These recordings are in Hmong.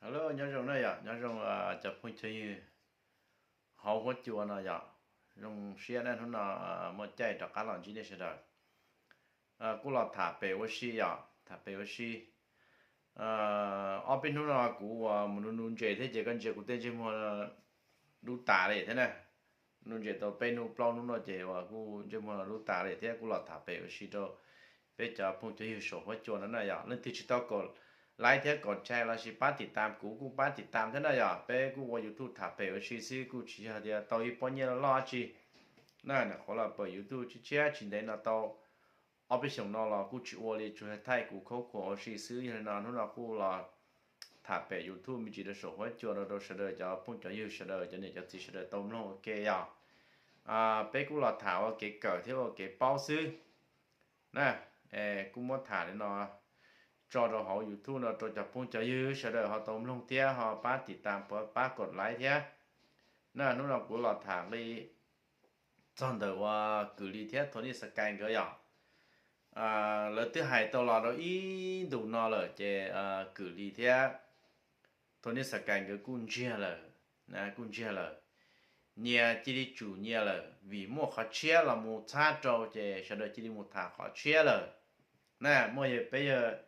Hello, nyob zoo na yom, nyob zoo cov phooj cov ywg hauv huab cua no yom. Zoo siab na hnub no muaj caij rov qab los ntsib nej sawv daws. Kuj los tham pem ua si yom, tham pem ua si. Ob peb hnub no kuv mus nuv nuv ntses thiab ces koj ntsia kuv tej ntsej muag dub tas li thiab na. Nuv ntses tau peb hnub plaub hnub no ces uas kuj ntsej muag dub tas li thiab kuj los tham pem ua si rau peb cov phooj cov ywg saum huab cua no na yom. Leej twg tsis tau kom like thiab kom share los sis pab tim tam kuv kuj pab tim tam thiab na yom. Peb kuj ua YouTube tham pem ua si xwb kuj tsis yog tias tau ib pob nyiaj loj loj dab tsi na. Nyuam qhuav los pawm YouTube tshiab tshiab tsis ntev no tau ob peb xyoos no los kuj tsis ua li, tsuas yog thaij kuv khaub khuam ua si xwb. Yog li no hnub no kuj los tham pem YouTube me ntsis rau saum huab cua no rau sawv daws cov phooj cov ywg sawv daws cov niam cov txiv sawv daws tau mloog ua ke yom. Peb kuj los tham ua kev kawm thiab ua kev paub xwb na. Kuj muab tham li no tso rau hauv YouTube no rau cov phooj cov ywg sawv daws ho tau mloog thiab ho pab tim tam, pab kom like thiab na. Hnub no kuv los tham li txog ntawm uas Kwm Lis thiab Tony Sky nkawd yom. Lawv twb hais tau los rau ib ntus no lawm ces Kwm Lis thiab Tony Sky nkawd kuj ntsiag lawm, kuj ntsiag lawm. Nyias cia li tsum nyias lawm vim muaj qhov tshiab los mus txhab rau ces sawv daws cia li mus tham qhov tshiab lawm na. Muaj yawg peb yawg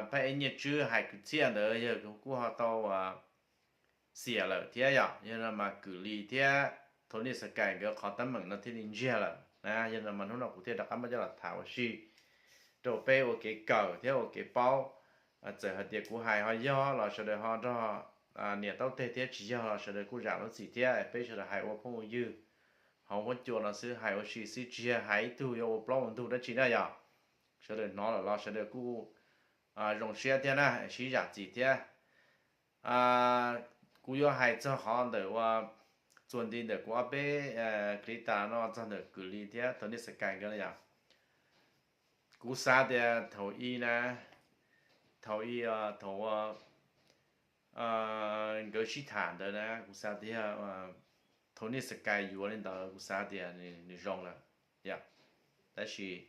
phaj eb Nyiaj Tswb hais kwv txhiaj ntawd yawg kuj ho tau xiam lawm thiab yom. Yog no mas Kwm Lis thiab Tony Sky nkawd qhov teeb meem no thiaj li ntsiag lawm na. Yog no mas hnub no kuv thiaj rov qab muab coj los tham ua si rau peb ua kev kawm thiab ua kev paub. Txawm hais tias kuv hais ho yog los sawv daws ho nrog niam taub teg thiab, tsis yog los sawv daws kuj zam lub txim thiab. Peb sawv daws hais ua phooj ua ywg hauv huab cua no xwb, hais ua si xwb tsis yog hais ib tug yuav ua plaub ua ntug dab tsi na yom. Sawv daws hnov lawm los sawv daws kuj zoo siab thiab na, sib zam txim thiab. Kuv yuav hais txog qhov ntawm uas txuas nti ntawm kuv ob peb clip tas no txog ntawm Kwm Lis thiab Tony Sky nkawd na yom. Kuv xav tias thaum i na, thaum i thaum uas nkawd sib tham ntawd na kuv xav tias yog Tony Sky yuav li ntawd kuv xav tias nws zoo lawm yom. Tab sis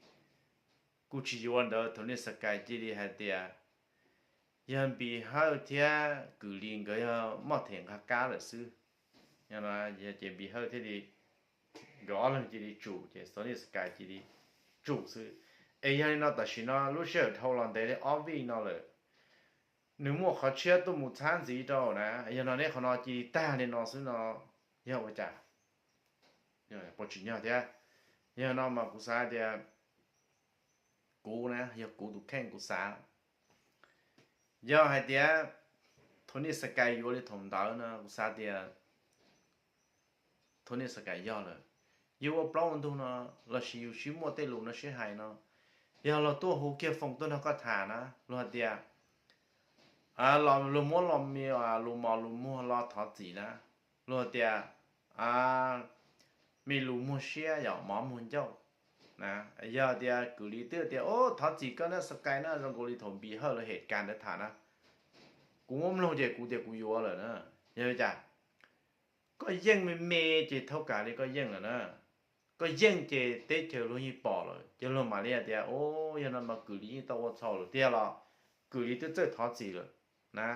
kuj tsis yuav ntawd Tony Sky cia li hais tias yog Npis Hawj thiab Kwm Lis nkawd yog muaj them nqa kab lawm xwb. Yog no ces Npis Hawj thiaj li, nkawd ob leeg cia li tsum ces Tony Sky cia li tsum xwb. Es yog li no tam sim no lub sij hawm dhau los ntev li ob vij no lawm, nws muaj qhov tshiab tuaj mus txhab ntxiv rau na. Yog no neb qhov no cia li tag li no xwb no yog ua cas? Puas tsim nyog thiab? Yog no mas kuv xav tias kuv na, yog kuv tus kheej kuv xav, yog hais tias Tony Sky yuav li thaum ntawd no kuv xav tias Tony Sky yog lawm. Yus ua plaub ua ntug no lossis yus sib muaj tej lus no sib hais no, yog luag tuaj hu kiag foos tuaj nrog koj tham na, luag hais tias, luag muab los me lus mos lus muag los thov txim na, luag hais tias me lus muag siab yom, mov muag ncauj. Yog tias Kwm Lis twb tias, Thov txim koj na Sky na, zoo nkaus li thaum Npis Hawj lawv het kas ntawd tham na, kuv muab mloog ces kuv tias kuv yuav lawm na. Yog li cas? Koj yeej me me ces thaum kawg li koj yeej lawm na. Koj yeej ces teb chaws luag yeej pom lawm ces luag mam li hais tias, O, yog no mas Kwm Lis yeej tau ua txhaum lawm tiag los Kwm Lis twb txawj thov txim lawm na.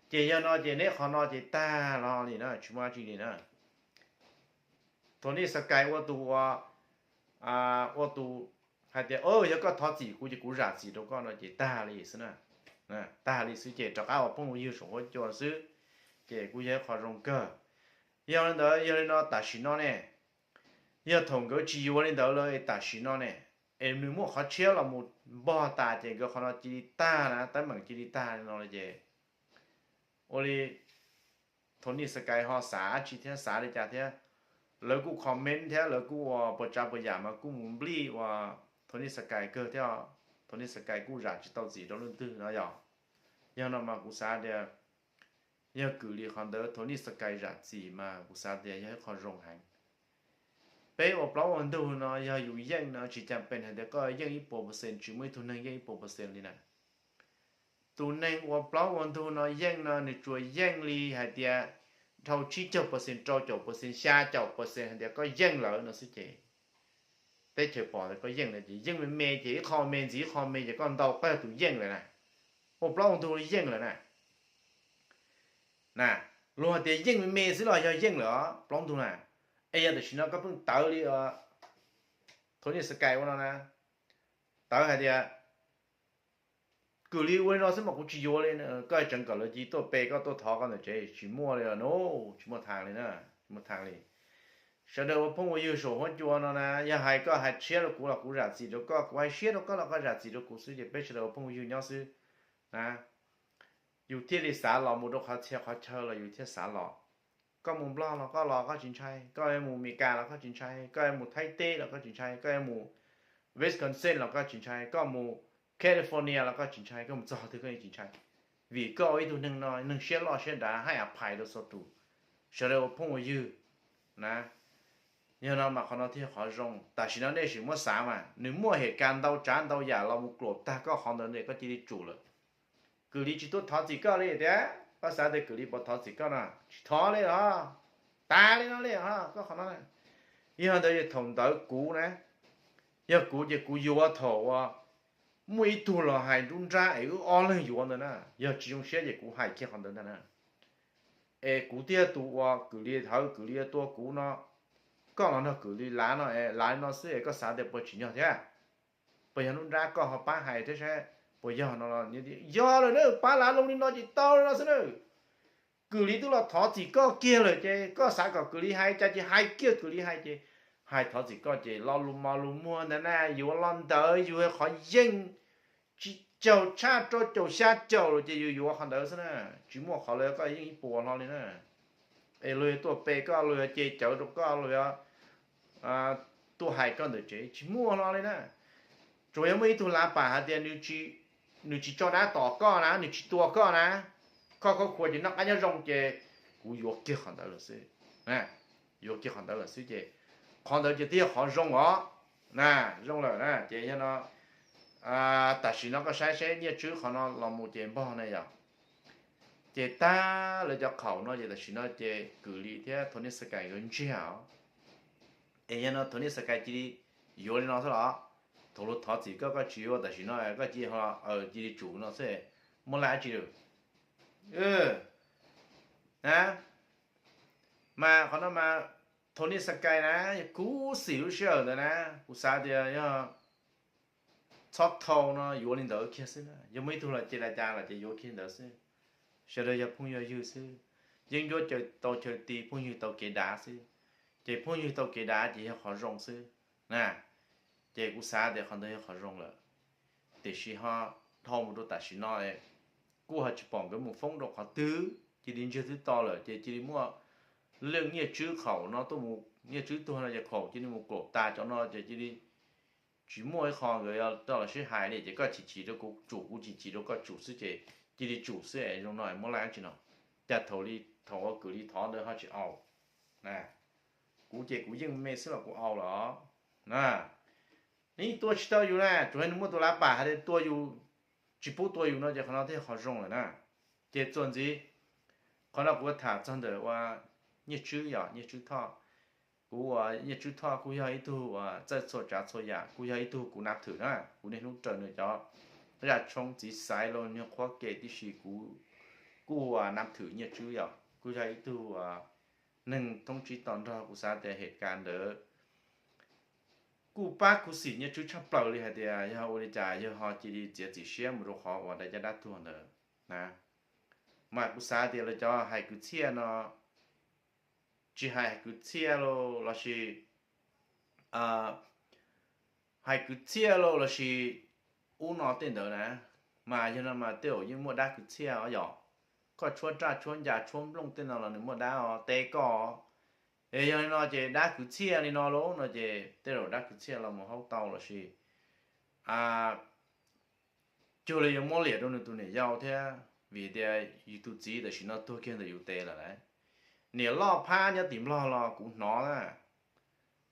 Ces yog no ces neb qhov no ces tag los li na, tsis muaj dab tsi li na. Thaum Nick Sky ua tus ua, ua tus hais tias, Yog koj thov txim kuv ces kuv zam txim rau koj no ces tag li xwb na. Tag li xwb ces rov qab ua phooj ua ywg saum huab cua xwb, ces kuj yog ib qho zoo kawg. Yog li ntawd yog li no tam sim no ne, yog thaum nkawd tsis yuav li ntawd lawm es tam sim no ne, es nws muaj qhov tshiab los mus npog tas ces nkawd qhov no cia li tag na, teeb meem cia li tag li no ces ua li Tony Sky ho xav dab tsi thiab xav li cas thiab? Lawv kuj comment thiab lawv kuj ua puas tsav puas yam mas kuj mus nplij ua Tony Sky kawg thiab. Tony Sky kuj zam tsis tau txim rau leej twg no yom. Yog no mas kuv xav tias yog kwm li qhov ntawd Tony Sky zam txim mas kuv xav tias yog ib qho zoo heev. Peb ua plaub ua ntug no yog yus yeej no tsis cas pes hais tias koj yeej ib puas percent, tsis muaj ib tug neeg yeej ib puas percent li na. Tus neeg ua plaub ua ntug no yeej no nws tsuas yeej li hais tias dhau tsib caug percent, rau caum percent, xya caum percent hais tias koj yeej lawm no xwb ces teb chaws pom tias koj yeej lawm ces yeej me me ces ib qho me ntxiv ib qho me ces koj ntau koj yog tus yeej lawm na. Ua plaub ua ntug yeej lawm na. Na, luag hais tias yeej me me xwb los yog yeej lawm os plaub ntug na. Es yog tam sim no koj pheej tawv li Tony Sky ua no na, tawv hais tias kws li ua li no xwb mas kuv tsis yuav li, koj tseev kom lawv cia li tuaj pe koj tuaj thov koj ntawm tsev, tsis muaj li no, tsis muaj thaaj li na, tsis muaj thaaj li. Sawv daws ua phooj ua ywg saum huab cua no na, yog hais koj hais siab rau kuv los kuv zam txim rau koj, kuv hais siab rau koj los koj zam txim rau kuv xwb ces peb sawv daws ua phooj ua ywg nyob xwb na. Yus thiaj li xav los mus rau qhov txhia qhov chaw los yus thiaj xav los. Koj mus Nplog los koj los koj tsis ntshai, koj mus Meskas los koj tsis ntshai, koj mus Thaib teb los koj tsis ntshai, koj mus Wisconsin los koj tsis ntshai, koj mus California los koj tsis ntshai, koj mus txog twg koj yeej tsis ntshai. Vim koj ua ib tug neeg no neeg siab loj siab dav haj yam phais rau txhua tus, sawv daws ua phooj ua ywg na. Yog no mas qhov no thiaj qhov zoo. Tam sim no nej sim muab xav mas nws muaj hem kas ntau tsav ntau yam los mus kluam tag koj qhov ntawd ne koj cia li tsum lawm. Kws li tsis tuaj thov txim koj li tias koj xav tias kws li puas thov txim koj no, tsis thov li os, tas li no li os koj qhov no. Yog ntawd es thaum ntawd kuv na, yog kuv ces kuv yuav thaum uas muaj ib tug los hais nruab nrab es wb ob leeg yuav ntawd na, yog tsis zoo siab ces kuv hais kiag qhov ntawd ntag na. Es kuv thiaj tus uas kws li hawv kws li tua kuv no, koj los nrog kws li lav no es lav li no xwb es koj xav tias puas tsim nyog thiab? Puas yog nruab nrab koj ho pab hais thiab saib puas yog no los yog lawm na, pab lav loo li no ces tau li no xwb na. Kws li twb los thov txim koj kiag lawm ces koj xav kom kws li hais cas ces hais kiag kws li hais ces hais thov txim koj ces lo lus mos lus muag ntawd na yuav los ntawd yus qhov yeej tsis caum tshaj rau caum xya caum lawm ces yus yuav qhov ntawd xwb na. Tsis muaj qhov lawv koj yeej ib puas hlo li na. Es luag yuav tuaj pe koj, luag yuav ce cawv rau koj, luag yuav tuaj hais koj ntawm tsev tsis muaj hlo li na. Tsuas yog muaj ib tug lav pam hais tias nws tsis tso dab tom koj na, nws tsis tua koj na, koj khab khuas ces noj qab nyob zoo ces kuv yuav kiag qhov ntawd lawm xwb. Yuav kiag qhov ntawd lawm xwb ces qhov ntawd ces twb yog qhov zoo os. Na, zoo lawm na ces yog no tam sim no koj saib seb Nyiaj Tswb qhov no los mus ces npog na yom. Ces tag lawv cov qhaum no ces tam sim no ces Kwm Lis thiab Thov Nij Xas Kais nkawd ntsiag os. Es yog no Thov Nij Xas Kais cia li yuav li no xwb los? Thaum luag thov txim koj koj tsis yuav tam sim no koj cia li ho cia li tsum no xwb, muaj laj dab tsi lawm? Na, mas qhov no mas Thov Nij Xas Kais na, yog khuv xim lub sij hawm ntawd na, kuv xav tias yog txhob thau no yuav li ntawd kiag xwb na. Yog muaj ib tug los ces li cas los ces yuav kiag li ntawd xwb. Sawv daws yog phooj yog ywg xwb, yeeb ncuab tau chaw ti, phooj ywg tau kev dav xwb. Ces phooj ywg tau kev dav ces yog qhov zoo xwb na. Ces kuv xav tias qhov ntawd yog qhov zoo lawm. Tiam sis ho dhau mus rau tam sim no kuj ho tsis pom nkawd mus foob rau qhov twg, cia li ntsiag twb to lawm ces cia li muaj leej Nyiaj Tswb qhaum no tuaj mus, Nyiaj Tswb tuag no ces qhaum cia li mus kaum tas cov no ces cia li tsis muaj ib qho nkawd yuav tau los sib hais li. Ces koj chim chim rau kuv tsum, kuv chim chim rau koj tsum xwb ces cia li tsum xwb es zoo no muaj laj dab tsi no? Cas thaum li thaum ua Kwm Lis thov ntawd ho tsis au na? Kuv ces kuv yeej me xwb los kuv au los na. Nws yeej tua tsis tau yus na, tsuas yog nws muaj tus lav pam hais tias tua yus, tsis pub tua yus no ces qhov no thiaj qhov zoo lawm na. Ces txuas ntxiv, qhov no kuv tham txog ntawm ua Nyiaj Tswb yom, Nyiaj Tswb Thoj. Kuv ua Nyiaj Tswb Thoj kuj yog ib tug uas txawj txhua tsav txhua yam, kuj yog ib tug kuv nab thwm na, kuv niaj hnub raws nws cov zaj tshoob txiv xaiv los nyuag qhuab ke tib si, kuv kuj ua nab thwm Nyiaj Tswb yom, kuj yog ib tug neeg thoob tsib to nrog. Kuv xav tias hem kas ntawd kuj pab khuv xim Nyiaj Tswb tshaj plaws li hais tias yog ua li cas yawg ho cia li txiav txim siab mus rau qhov uas dai caj dab tuag ntawd na. Mas kuv xav tias lawv cov hais kwv txhiaj no, tsis hais hais kwv txhiaj los sis hais kwv txhiaj los sis ub no tej ntawd na, mas yog no mas tej zaum yeej muaj dab kwv txhiaj os yom. Koj tshuab raj tshuab ncas tshuab nplooj tej no los nws muaj dab os, teb koj. Es yog li no ces dab kwv txhiaj li no lauj no ces tej zaum dab kwv txhiaj los mus haub tau los sis cuag li yuav muab liam rau nws tus niam yau thiab, vim tias yus tus txiv tam sim no tuag kiag ntawm yus tes lawm lauj. Niam loj phab nyob tim Nplog los kuv hnov na,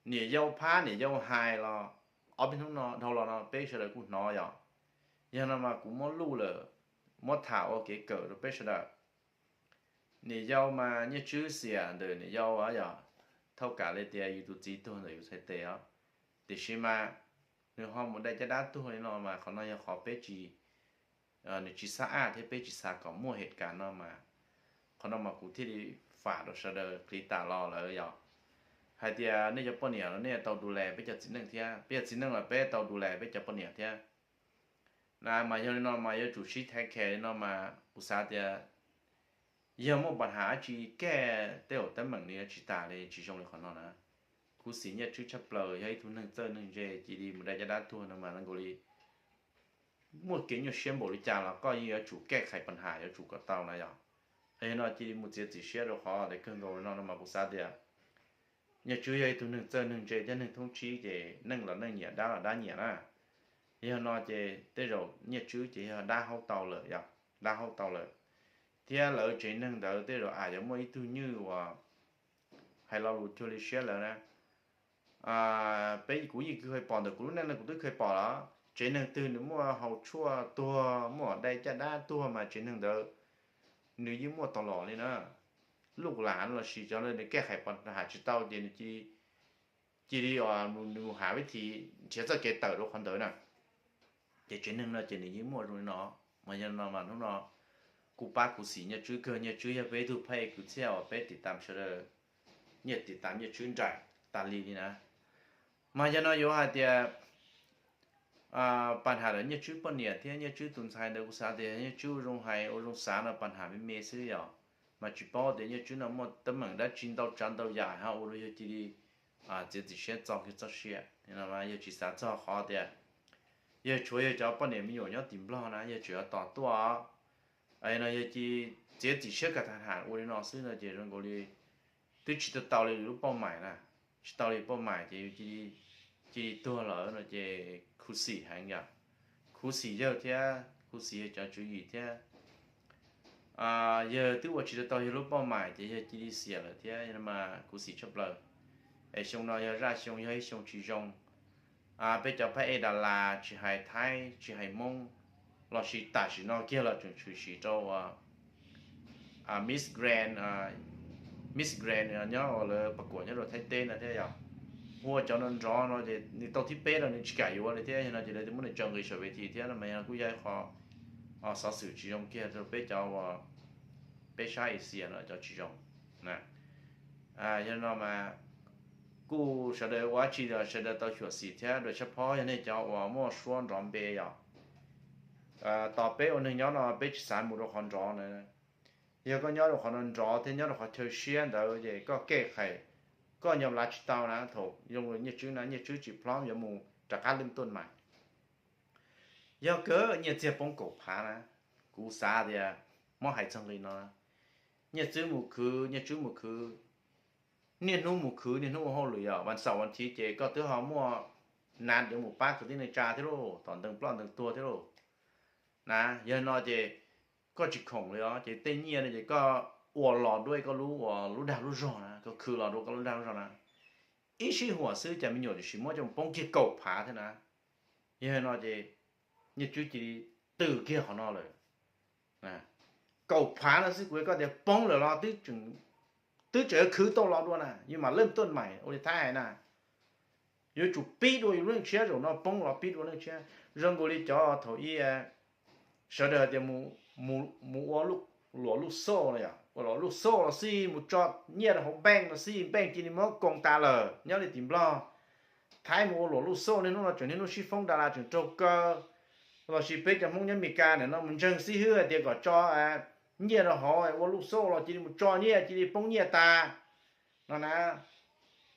niam yau phab niam yau hais los ob peb hnub no dhau los no peb sawv daws kuj hnov yom. Yog no mas kuv muab luj lawm, muab tham ua kev kawm rau peb sawv daws. Niam yau mas Nyiaj Tswb xiam ntawm niam yau yog thauj kam li tias yus tus txiv tuag ntawm yus txhais tes os. Tiam sis mas nws ho mus dai caj dab tuag li no mas qhov no yog qhov peb tsis, nws tsis xab aj thiab peb tsis xav kom muaj hem kas no mas Qhov no mas kuv thiaj li fam rau sawv daws qhia tas los lawm yog hais tias nej cov poj niam los nej tau du les peb cov txiv neej thiab, peb cov txiv neej los peb tau du les peb cov poj niam thiab. Na mas yog li no mas yuav tsum sib thaiv khe li no mas kuv xav tias yog muaj pab has dab tsi kaj tej zaum teeb meem nws yuav tsis tas li, tsis zoo li qhov no na. Khuv xim Nyiaj Tswb tshaj plaws, yog ib tug neeg txawj neeg ntse cia li mus dai caj dab tuag no mas zoo nkaus li muaj kev nyuaj siab npaum li cas los koj yeej yuav tsum kaj qhais pab has yuav tsum kom tau na yog. Yog no cia li mus txiav txim siab rau qhov tias kawg nkaus li no no mas kuv xav tias Nyiaj Tswb yog ib tug neeg txawj neeg ntse thiab neeg thoob tsib ces neeg los neeg nyiam dab los dab nyiam na. Yog no ces tej zaum Nyiaj Tswb ces yog dab haub tau lawm yog, dab haub tau lawm. Thiab lawv tsev neeg ntawd tej zaum as yuav muaj ib tug nywj uas hais lo lus cuag li siab lawm na. Peb kuv yeej kheev pom ntawm kuv lub neej no kuv twb kheev pom los tsev neeg twg nws muaj haus tshuaj tuag muaj dai caj dab tuag mas tsev neeg ntawd nws yeej muaj tau los li na. Luj lam los sis cov nws kaj qhais pab has tsis tau ces nws cia li nws has vib thi nrhiav txoj kev tawm rau qhov ntawd na. Ces tsev neeg no ces nws yeej muaj zoo li no. Mas yog no mas hnub no kuj pab khuv xim Nyiaj Tswb kawg, Nyiaj Tswb yog peb ib tug phaj kwv txhiaj uas peb tiv tam sawv daws, nyiaj tiv tam Nyiaj Tswb nraim tas li li na. Mas yog no yuav hais tias pab has lawm Nyiaj Tswb poj niam thiab Nyiaj Tswb tus ntxhais ntawd kuv xav tias Nyiaj Tswb ua zoo hais ua zoo xav no pab has me me xwb yog. Mas tsis paub tias Nyiaj Tswb no muaj teeb meem dab tsi ntau tsav ntau yam ho ua rau yog cia li txiav txim siab txo kiag txoj sia. Yog tsis xav txog qhov tias yog tshuav yog cov poj niam me nyuam nyob tim Nplog na yog tseem yuav tos tuaj no yog cia li txiav txim siab kaj tag ham ua li no xwb no ces zoo nkaus li twb tsis tau tau li lub pauj mais na, tsis tau li pauj mais ces yus cia li tuag lawm no ces khuv xim heev yom. Khuv xim yawg thiab khuv xim yawg cov tswv yim thiab. Yawg twb ua tsis tau tau yawg lub pauj mais ces yawg cia li xiam lawm thiab mas khuv xim tshaj plaws. Es xyoo no yog zaj xyoo yog ib xyoo tsis zoo. Peb cov phab ej Das Las tsis hais Thaib tsis hais Hmoob los sis tam sim no kiag los tseem tshwm sim rau Miss Grand, Miss Grand nyob uas lawv pas kuam nyob rau Thaib teb no thiab yog hu ua cov no nrov no ces nws tau thib peb los nws tsis kam yuav li thiab yog no ces lawv twb muab nws tso nqis saum ves thi thiab no mas yog no kuj yog ib qho xov xwm tsis zoo kiag rau peb cov uas peb sab Asia no cov tsis zoo. Yog no mas kuj sawv daws ua dab tsi los sawv daws tau xyuam xim thiab rau tshaj phob yog nej cov uas muaj suab nrov npe yom. Tos peb ua neeg nyob no peb tsis xav mus rau qhov nrov na. Yog koj nyob rau qhov no nrov thiab nyob rau qhov chaw siab ntawd ces koj kej qhais, koj nyob lav tsis tau na thaum yoo Nyiaj Tswb na Nyiaj Tswb tsis plhob yuav mus rov qab lwj tuaj mais. Yog kawg nyiaj txiag poob kaum phav na, kuv xav tias muab hais txog nqi no, Nyiaj Tswb mus khwv, Nyiaj Tswb mus khwv, niaj hnub mus khwv niaj hnub ua hauj lwm yom, vas xaum vas thiv ces koj twb ho muaj nas yuav mus pab kwv tij neej tsa thiab lauj, tom ntees ploj ntees tuag thiab lauj. Na, yog no ces koj tsis khoom li os, ces tej nyiaj no ces koj ua los dua koj lub, ua lub dag lub zog na, koj khwv los dua koj lub dag lub zog na. Ib sij huam xwb cas me nyuam tam sim muab coj mus poob kiag kaum phav thiab na. Yog no ces Nyiaj Tswb cia li twm kiag qhov no lawm. Kaum phav no xwb kuv koj tias poob lawm los twb tseem yuav khwv tau los dua na, yus mam lwj tuaj mais ua li Thaib hais na. Yuav tsum pib dua yus leej tshiab, zaum no poob los pib dua leej tshiab. Zoo nkaus li cov thaum ub sawv daws tias mus ua luam luj xauj no yom, ua luam luj xauj los xij mus tso nyiaj rau hauv npeej los xij, npeej cia li muab koom tas lawm nyob li tim Nplog. Thaib mus ua luam luj xauj niaj hnub no tseem niaj hnub sib foob das las tseem raug kaw, los sis peb cov Hmoob nyob Meskas nim no mus ntseeg xib hwb hais tias kom tso nyiaj rau hauv ua luj xauj los cia li mus tso nyiaj cia li poob nyiaj tas no na.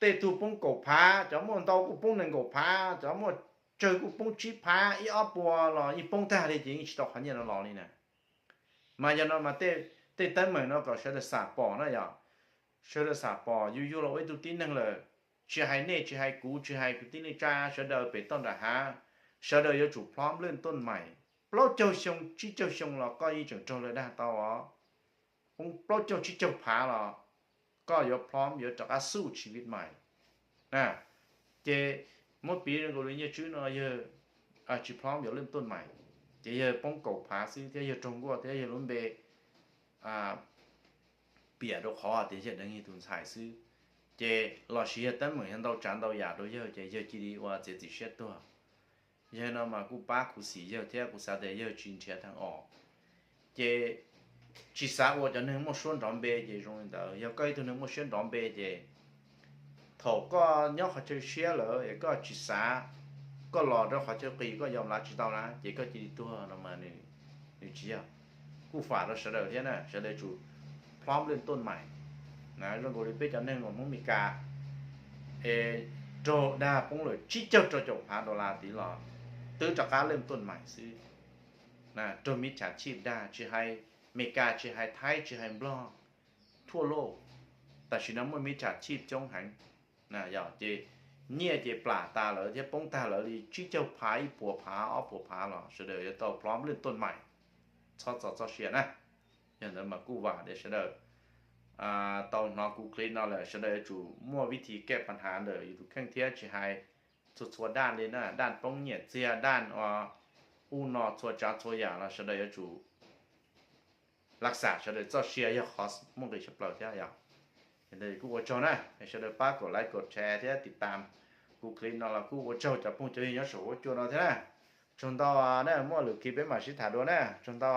Tej tug poob kaum phav, cov muaj ntau kuj poob nees nkaum phav, cov muaj tsawg kuj poob tsib phav, ib ob puas los yeej poob tag li ces yeej tsis tau qhov nyiaj no los li na. Mas yog no mas tej teeb meem no kom sawv daws xam pom na yom. Sawv daws xam pom, yus yug los ua ib tug tib neeg lawm, tsis hais nej tsis hais kuv tsis hais kwv tij neej tsa sawv daws pem toj nram hav, sawv daws yuav tsum plhob nplwj tuaj mais. Plaub caug xyoo tsib caug xyoo los koj yeej tseem raug lawv dag tau os. Poob plaub caug tsib caug phav los koj yuav plhob yuav rov qab xuj tshis vij mais. Ces muab piv zoo nkaus li Nyiaj Tswb no yawg tsis plhob yuav lwj tuaj mais, ces yawg poob kaum phav xwb thiab yawg raug nkuaj thiab yawg lub npe piam rau qhov tias yawg deev yawg tus ntxhais xwb. Ces los sis yog teeb meem yog ntau tsav ntau yam rau yawg ces yawg cia li ua txiav txim siab tuag. Yog no mas kuj pab khuv xim yawg thiab kuv xav tias yawg tsis nrhiav tag os. Ces tsis xav ua cov neeg muaj suab nrov npe ces zoo li ntawd. Yog koj ib tug neeg muaj siab nrov npe ces thaum koj nyob qhov chaw siab lawm es koj tsis xav, koj los rau qhov chaw qis koj yos lav tsis tau na ces koj cia li tuag no mas nws tsis yog. Kuj fam rau sawv daws thiab na, sawv daws tsum plhob lwj tuaj mais na, zoo nkaus li peb cov neeg uas Hmoob Meskas es raug dag poob lawm tsib caug rau caum phav dollar tid los twb rov qab lwj tuaj mais xwb. Raug miv tsham chij dag, tsis hais Meskas, tsis hais Thaib, tsis hais Nplog, thua lauj. Tam sim no muaj miv tsham chij coob heev, ces nyiaj ces plam tas lawm thiab poob tag lawv li tsib caug phav, ib puas phav, ob puas phav los sawv daws yuav tau plhob lwj tuaj mais, txhob txo txoj sia na. Yog ntawd mas kuj vam tias sawv daws tau hnov kuv clip no lawm sawv daws yuav tsum muaj vib thi kej pab hav ntawm yus tus kheej thiab tsis hais txhua txhua daj li na, daj poob nyiaj txiag, daj ua ub no txhua tsav txhua yam los sawv daws yuav tsum lav xam sawv daws txoj sia yog qhov muaj nqis tshaj plaws thiab yog. Kuj ua tsaug na, sawv daws pab kom like, kom share thiab tiv tam kuv clip no los kuj ua tsaug cov phooj cov ywg nyob saum huab cua no thiab na. Tsaug ntau na, muaj lwm clip peb mam sib tham dua na, tsaug ntau.